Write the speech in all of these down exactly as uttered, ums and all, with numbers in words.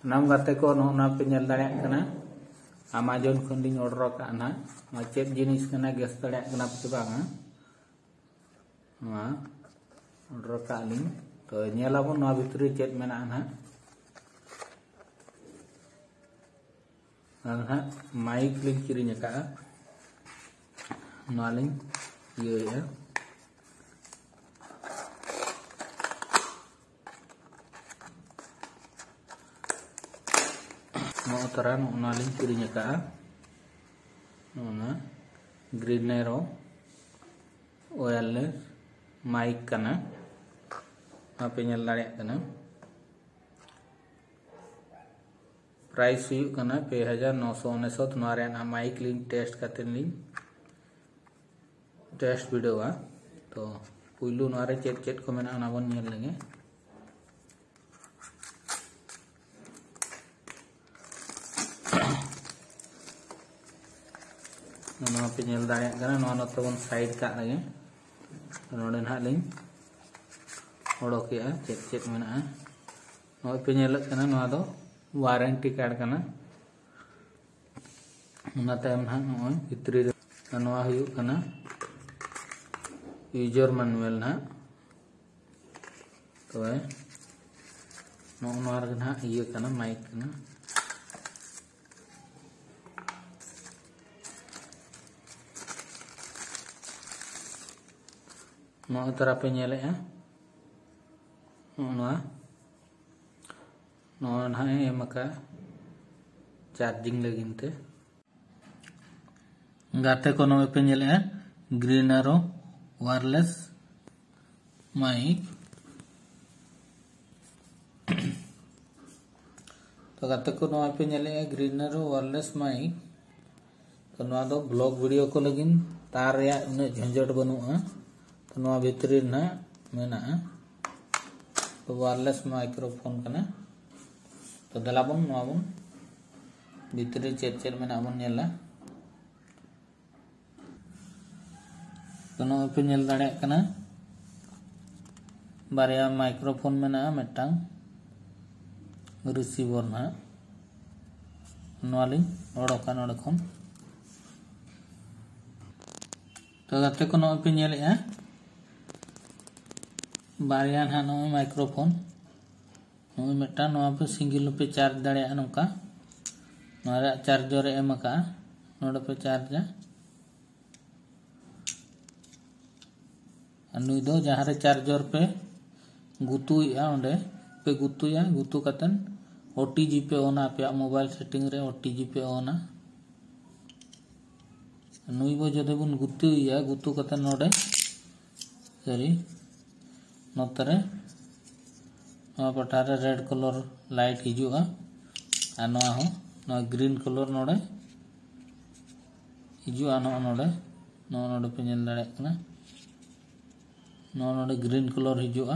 ᱥᱟᱱᱟᱢ ᱜᱟᱛᱮ ᱠᱚ, ᱱᱚᱜᱼᱚ ᱱᱚᱣᱟ ᱯᱮ ᱧᱮᱞ ᱫᱟᱲᱮᱭᱟᱜ ᱠᱟᱱᱟ, Amazon ᱠᱷᱚᱱ ᱞᱤᱧ order ᱟᱠᱟᱫᱼᱟ ᱱᱟᱦᱟᱜ᱾ ᱱᱚᱣᱟ ᱪᱮᱫ ᱡᱤᱱᱤᱥ ᱠᱟᱱᱟ, guess ᱫᱟᱲᱮᱭᱟᱜ ᱠᱟᱱᱟ ᱯᱮ ᱥᱮ ᱵᱟᱝᱟ? ᱱᱚᱣᱟ order ᱟᱠᱟᱫ ᱞᱤᱧ᱾ ᱛᱚ, ᱧᱮᱞᱟᱵᱚᱱ ᱱᱚᱣᱟ ᱵᱷᱤᱛᱨᱤ ᱨᱮ ᱪᱮᱫ ᱢᱮᱱᱟᱜᱼᱟ ᱱᱟᱦᱟᱜ᱾ ᱟᱨ ᱱᱟᱦᱟᱜ mic ᱞᱤᱧ ᱠᱤᱨᱤᱧ ᱟᱠᱟᱫᱼᱟ, ᱱᱚᱣᱟ ᱞᱤᱧ ᱤᱭᱟᱹᱭᱮᱫᱼᱟ᱾ ᱱᱚᱜᱼᱚ ᱛᱟᱨᱟ ᱱᱚᱜᱼᱚ ᱱᱚᱣᱟ ᱞᱤᱧ ᱠᱤᱨᱤᱧ ᱟᱠᱟᱫᱼᱟ, ᱱᱚᱜᱼᱚ ᱱᱚᱣᱟ Greenero wireless mic ᱠᱟᱱᱟ, ᱱᱚᱣᱟ ᱯᱮ ᱧᱮᱞ ᱫᱟᱲᱮᱭᱟᱜ ᱠᱟᱱᱟ᱾ Price ᱦᱩᱭᱩᱜ ᱠᱟᱱᱟ ᱯᱮ ᱦᱟᱡᱟᱨ ᱱᱚᱥᱚ ᱚᱱᱮᱥᱚᱛ᱾ ᱱᱚᱣᱟ ᱨᱮᱭᱟᱜ ᱱᱟᱦᱟᱜ mic ᱞᱤᱧ test ᱠᱟᱛᱮ ᱞᱤᱧ test ᱵᱤᱰᱟᱹᱣᱟ᱾ ᱛᱚ, ᱯᱩᱭᱞᱩ ᱱᱚᱣᱟ ᱨᱮ ᱪᱮᱫ ᱪᱮᱫ ᱠᱚ ᱢᱮᱱᱟᱜᱼᱟ, ᱚᱱᱟ ᱵᱚᱱ ᱧᱮᱞ ᱞᱮᱜᱮ᱾ ᱱᱚᱣᱟ ᱯᱮ ᱧᱮᱞ ᱫᱟᱲᱮᱭᱟᱜ ᱠᱟᱱᱟ, ᱱᱚᱣᱟ ᱱᱚᱛᱮ ᱵᱚᱱ side ᱠᱟᱜ ᱞᱮᱜᱮ᱾ ᱱᱚᱰᱮ ᱱᱟᱦᱟᱜ ᱞᱤᱧ ᱚᱰᱚᱠᱮᱜᱼᱟ ᱪᱮᱫ ᱪᱮᱫ ᱢᱮᱱᱟᱜᱼᱟ᱾ ᱱᱚᱜᱼᱚᱭ ᱯᱮ ᱧᱮᱞᱮᱫ ᱠᱟᱱᱟ, ᱱᱚᱣᱟ ᱫᱚ warranty card ᱠᱟᱱᱟ᱾ ᱚᱱᱟ ᱛᱟᱭᱚᱢ ᱱᱟᱦᱟᱜ ᱱᱚᱜᱼᱚᱭ ᱵᱷᱤᱛᱨᱤ ᱨᱮ ᱱᱚᱣᱟ ᱦᱩᱭᱩᱜ ᱠᱟᱱᱟ user manual ᱱᱟᱦᱟᱜ᱾ ᱛᱚᱵᱮ ᱱᱚᱜᱼᱚ ᱱᱚᱣᱟ ᱨᱮᱜᱮ ᱱᱟᱦᱟᱜ ᱤᱭᱟᱹ ᱠᱟᱱᱟ, mic ᱠᱟᱱᱟ᱾ ᱱᱚᱜᱼᱚᱭ ᱛᱟᱨᱟ ᱯᱮ ᱧᱮᱞᱮᱜᱼᱟ, ᱱᱚᱜᱼᱚ ᱱᱚᱣᱟ, ᱱᱚᱣᱟ ᱱᱟᱦᱟᱜ ᱮ ᱮᱢ ᱟᱠᱟᱫᱼᱟ charging ᱞᱟᱹᱜᱤᱫ ᱛᱮ᱾ ᱜᱟᱛᱮ ᱠᱚ, ᱱᱚᱜᱼᱚᱭ ᱯᱮ ᱧᱮᱞᱮᱜᱼᱟ Greenero wireless mic᱾ ᱛᱚ ᱜᱟᱛᱮ ᱠᱚ, ᱱᱚᱣᱟ ᱯᱮ ᱧᱮᱞᱮᱜᱼᱟ Greenero wireless mic᱾ ᱛᱚ ᱱᱚᱣᱟ ᱫᱚ vlog video ᱠᱚ ᱞᱟᱹᱜᱤᱫ ᱛᱟᱨ ᱨᱮᱭᱟᱜ ᱩᱱᱟᱹᱜ ᱡᱷᱚᱸᱡᱚᱴ ᱵᱟᱹᱱᱩᱜᱼᱟ᱾ ᱛᱚ ᱱᱚᱣᱟ ᱵᱷᱤᱛᱨᱤ ᱨᱮᱱᱟᱜ ᱢᱮᱱᱟᱜᱼᱟ᱾ ᱛᱚ wireless microphone ᱠᱟᱱᱟ᱾ ᱛᱚ ᱫᱮᱞᱟ ᱵᱚᱱ ᱱᱚᱣᱟ ᱵᱚᱱ ᱵᱷᱤᱛᱨᱤ ᱨᱮ ᱪᱮᱫ ᱪᱮᱫ ᱢᱮᱱᱟᱜᱼᱟ ᱵᱚᱱ ᱧᱮᱞᱟ᱾ ᱛᱚ ᱱᱚᱜᱼᱚᱭ ᱯᱮ ᱧᱮᱞ ᱫᱟᱲᱮᱭᱟᱜ ᱠᱟᱱᱟ, ᱵᱟᱨᱭᱟ microphone ᱢᱮᱱᱟᱜᱼᱟ, ᱢᱤᱫᱴᱟᱝ receiver ᱱᱟᱦᱟᱜ ᱱᱚᱣᱟ ᱞᱤᱧ ᱚᱰᱚᱠᱟ ᱱᱚᱰᱮ ᱠᱷᱚᱱ᱾ ᱛᱚ ᱜᱟᱛᱮ ᱠᱚ, ᱱᱚᱜᱼᱚᱭ ᱯᱮ ᱧᱮᱞᱮᱫᱼᱟ, ᱵᱟᱨᱭᱟ ᱱᱟᱦᱟᱜ ᱱᱚᱜᱼᱚᱭ microphone, ᱱᱚᱜᱼᱚᱭ ᱢᱤᱫᱴᱟᱝ, ᱱᱚᱣᱟ ᱯᱮ single ᱯᱮ charge ᱫᱟᱲᱮᱭᱟᱜᱼᱟ ᱱᱚᱝᱠᱟ᱾ ᱱᱚᱣᱟ ᱨᱮᱭᱟᱜ charger ᱮ ᱮᱢ ᱟᱠᱟᱫᱼᱟ, ᱱᱚᱰᱮ ᱯᱮ chargeᱟ᱾ ᱟᱨ ᱱᱩᱭ ᱫᱚ ᱡᱟᱦᱟᱸ ᱨᱮ charger ᱯᱮ ᱜᱩᱛᱩᱭᱮᱫᱼᱟ, ᱚᱸᱰᱮ ᱯᱮ ᱜᱩᱛᱩᱭᱟ᱾ ᱜᱩᱛᱩ ᱠᱟᱛᱮᱫ OTG ᱯᱮ ᱚᱱᱟ, ᱟᱯᱮᱭᱟᱜ mobile setting ᱨᱮ OTG ᱯᱮ ᱚᱱᱟ᱾ ᱱᱩᱭ ᱵᱚ ᱡᱩᱫᱤ ᱵᱚᱱ ᱜᱩᱛᱩᱭᱮᱭᱟ, ᱜᱩᱛᱩ ᱠᱟᱛᱮᱫ ᱱᱚᱰᱮ, sorry, ᱱᱚᱛᱮ ᱨᱮ ᱱᱚᱣᱟ ᱯᱟᱦᱴᱟ ᱨᱮ red colour light ᱦᱤᱡᱩᱜᱼᱟ, ᱟᱨ ᱱᱚᱣᱟ ᱦᱚᱸ, ᱱᱚᱣᱟ green colour ᱱᱚᱰᱮ ᱦᱤᱡᱩᱜᱼᱟ᱾ ᱱᱚᱜᱼᱚ ᱱᱚᱰᱮ, ᱱᱚᱜᱼᱚ ᱱᱚᱰᱮ ᱯᱮ ᱧᱮᱞ ᱫᱟᱲᱮᱭᱟᱜ ᱠᱟᱱᱟ, ᱱᱚᱜᱼᱚ ᱱᱚᱰᱮ green colour ᱦᱤᱡᱩᱜᱼᱟ᱾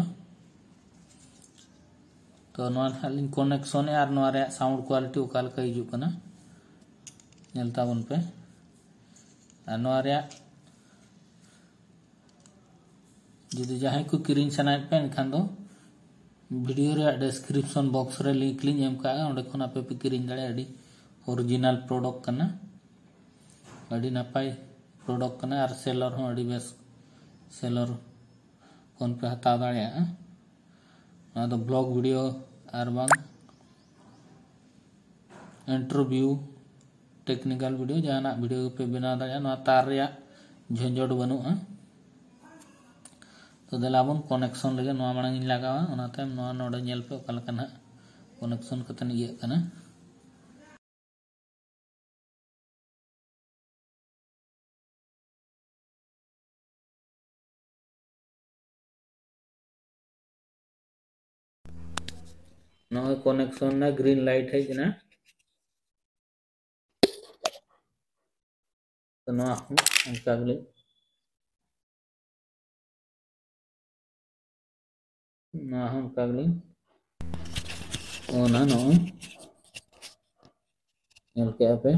ᱛᱚ ᱱᱚᱣᱟ ᱱᱟᱦᱟᱜ ᱞᱤᱧ connection ᱮᱫᱼᱟ ᱟᱨ ᱱᱚᱣᱟ ᱨᱮᱭᱟᱜ sound quality ᱚᱠᱟ ᱞᱮᱠᱟ ᱦᱤᱡᱩᱜ ᱠᱟᱱᱟ, ᱧᱮᱞ ᱛᱟᱵᱚᱱ ᱯᱮ᱾ ᱟᱨ ᱱᱚᱣᱟ ᱨᱮᱭᱟᱜ ᱡᱩᱫᱤ ᱡᱟᱦᱟᱸᱭ ᱠᱚ ᱠᱤᱨᱤᱧ ᱥᱟᱱᱟᱭᱮᱫ ᱯᱮ, ᱮᱱᱠᱷᱟᱱ ᱫᱚ video ᱨᱮᱭᱟᱜ description box ᱨᱮ link ᱞᱤᱧ ᱮᱢ ᱠᱟᱜᱼᱟ, ᱚᱸᱰᱮ ᱠᱷᱚᱱ ᱟᱯᱮ ᱯᱮ ᱠᱤᱨᱤᱧ ᱫᱟᱲᱮᱭᱟᱜᱼᱟ᱾ ᱟᱹᱰᱤ original product ᱠᱟᱱᱟ, ᱟᱹᱰᱤ ᱱᱟᱯᱟᱭ product ᱠᱟᱱᱟ, ᱟᱨ seller ᱦᱚᱸ ᱟᱹᱰᱤ ᱵᱮᱥ seller ᱠᱷᱚᱱ ᱯᱮ ᱦᱟᱛᱟᱣ ᱫᱟᱲᱮᱭᱟᱜᱼᱟ᱾ ᱱᱚᱣᱟ ᱫᱚ vlog video ᱟᱨ ᱵᱟᱝ interview, technical video, ᱡᱟᱦᱟᱱᱟᱜ video ᱜᱮᱯᱮ ᱵᱮᱱᱟᱣ ᱫᱟᱲᱮᱭᱟᱜᱼᱟ᱾ ᱱᱚᱣᱟ ᱛᱟᱨ ᱨᱮᱭᱟᱜ ᱡᱷᱚᱸᱡᱚᱴ ᱵᱟᱹᱱᱩᱜᱼᱟ᱾ ᱛᱚ ᱫᱮᱞᱟ ᱵᱚᱱ connection ᱞᱮᱜᱮ᱾ ᱱᱚᱣᱟ ᱢᱟᱲᱟᱝ ᱤᱧ ᱞᱟᱜᱟᱣᱟ, ᱚᱱᱟ ᱛᱟᱭᱚᱢ ᱱᱚᱣᱟ ᱱᱚᱰᱮ ᱧᱮᱞ ᱯᱮ ᱚᱠᱟ ᱞᱮᱠᱟ ᱱᱟᱦᱟᱜ connection ᱠᱟᱛᱮ ᱤᱭᱟᱹᱜ ᱠᱟᱱᱟ᱾ ᱱᱚᱜᱼᱚᱭ connection ᱨᱮᱱᱟᱜ green light ᱦᱮᱡ ᱮᱱᱟ᱾ ᱛᱚ ᱱᱚᱣᱟ ᱦᱚᱸ ᱚᱱᱠᱟ ᱜᱮᱞᱤᱧ, ᱱᱚᱣᱟ ᱦᱚᱸ ᱚᱱᱠᱟ ᱜᱮᱞᱤᱧ ᱚᱱᱟ ᱱᱚᱜᱼᱚᱭ ᱧᱮᱞ ᱠᱮᱜᱼᱟ ᱯᱮ᱾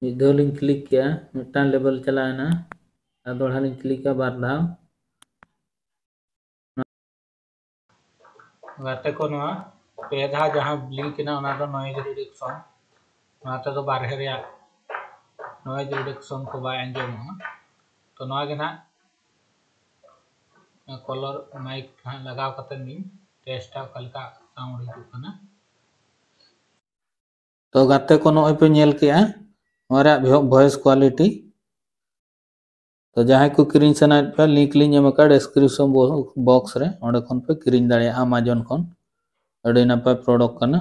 ᱢᱤᱫ ᱫᱷᱟᱣ ᱞᱤᱧ ᱠᱞᱤᱠ ᱠᱮᱜᱼᱟ, ᱢᱤᱫᱴᱟᱝ ᱞᱮᱵᱮᱞ ᱪᱟᱞᱟᱣ ᱮᱱᱟ᱾ ᱟᱨ ᱫᱚᱦᱲᱟ ᱞᱤᱧ ᱠᱞᱤᱠᱟ ᱵᱟᱨ ᱫᱷᱟᱣ᱾ ᱜᱟᱛᱮ ᱠᱚ, ᱱᱚᱣᱟ ᱯᱮ ᱫᱷᱟᱣ ᱡᱟᱦᱟᱸ ᱵᱞᱤᱝᱠ ᱮᱱᱟ, ᱚᱱᱟ ᱫᱚ noise reduction, ᱱᱚᱣᱟ ᱛᱮᱫᱚ ᱵᱟᱨᱦᱮ ᱨᱮᱭᱟᱜ noise reduction ᱠᱚ ᱵᱟᱭ ᱟᱸᱡᱚᱢᱚᱜᱼᱟ᱾ ᱛᱚ ᱱᱚᱣᱟ ᱜᱮ ᱱᱟᱦᱟᱜ ᱠᱚᱞᱟᱨ ᱢᱟᱭᱤᱠ ᱱᱟᱦᱟᱜ ᱞᱟᱜᱟᱣ ᱠᱟᱛᱮ ᱞᱤᱧ ᱴᱮᱥᱴᱟ ᱚᱠᱟ ᱞᱮᱠᱟ ᱥᱟᱣᱩᱱᱰ ᱦᱤᱡᱩᱜ ᱠᱟᱱᱟ᱾ ᱛᱚ ᱜᱟᱛᱮ ᱠᱚ, ᱱᱚᱜᱼᱚᱭ ᱯᱮ ᱧᱮᱞ ᱠᱮᱜᱼᱟ, ᱱᱚᱣᱟ ᱨᱮᱭᱟᱜ ᱵᱷᱚᱭᱮᱥ ᱠᱳᱣᱟᱞᱤᱴᱤ᱾ ᱛᱚ ᱡᱟᱦᱟᱸᱭ ᱠᱚ ᱠᱤᱨᱤᱧ ᱥᱟᱱᱟᱭᱮᱫ ᱯᱮᱭᱟ, ᱞᱤᱝᱠ ᱞᱤᱧ ᱮᱢ ᱟᱠᱟᱫ ᱰᱮᱥᱠᱨᱤᱯᱥᱚᱱ ᱵᱚᱠᱥ ᱨᱮ, ᱚᱸᱰᱮ ᱠᱷᱚᱱ ᱯᱮ ᱠᱤᱨᱤᱧ ᱫᱟᱲᱮᱭᱟᱜᱼᱟ ᱟᱢᱟᱡᱚᱱ ᱠᱷᱚᱱ᱾ ᱟᱹᱰᱤ ᱱᱟᱯᱟᱭ ᱯᱨᱚᱰᱟᱠᱴ ᱠᱟᱱᱟ᱾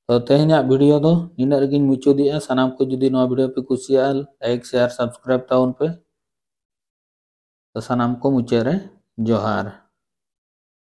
ᱛᱚ ᱛᱮᱦᱮᱧᱟᱜ ᱵᱷᱤᱰᱤᱭᱳ ᱫᱚ ᱱᱤᱱᱟᱹᱜ ᱨᱮᱜᱮᱧ ᱢᱩᱪᱟᱹᱫᱮᱜᱼᱟ᱾ ᱥᱟᱱᱟᱢ ᱠᱚ ᱡᱩᱫᱤ ᱱᱚᱣᱟ ᱵᱷᱤᱰᱤᱭᱳ ᱯᱮ ᱠᱩᱥᱤᱭᱟᱜᱼᱟ, ᱞᱟᱭᱤᱠ, ᱥᱮᱭᱟᱨ, ᱥᱟᱵᱥᱠᱨᱟᱭᱤᱵ ᱛᱟᱵᱚᱱ ᱯᱮ᱾ ᱛᱚ ᱥᱟᱱᱟᱢ ᱠᱚ ᱢᱩᱪᱟᱹᱫ ᱨᱮ ᱡᱚᱦᱟᱨ᱾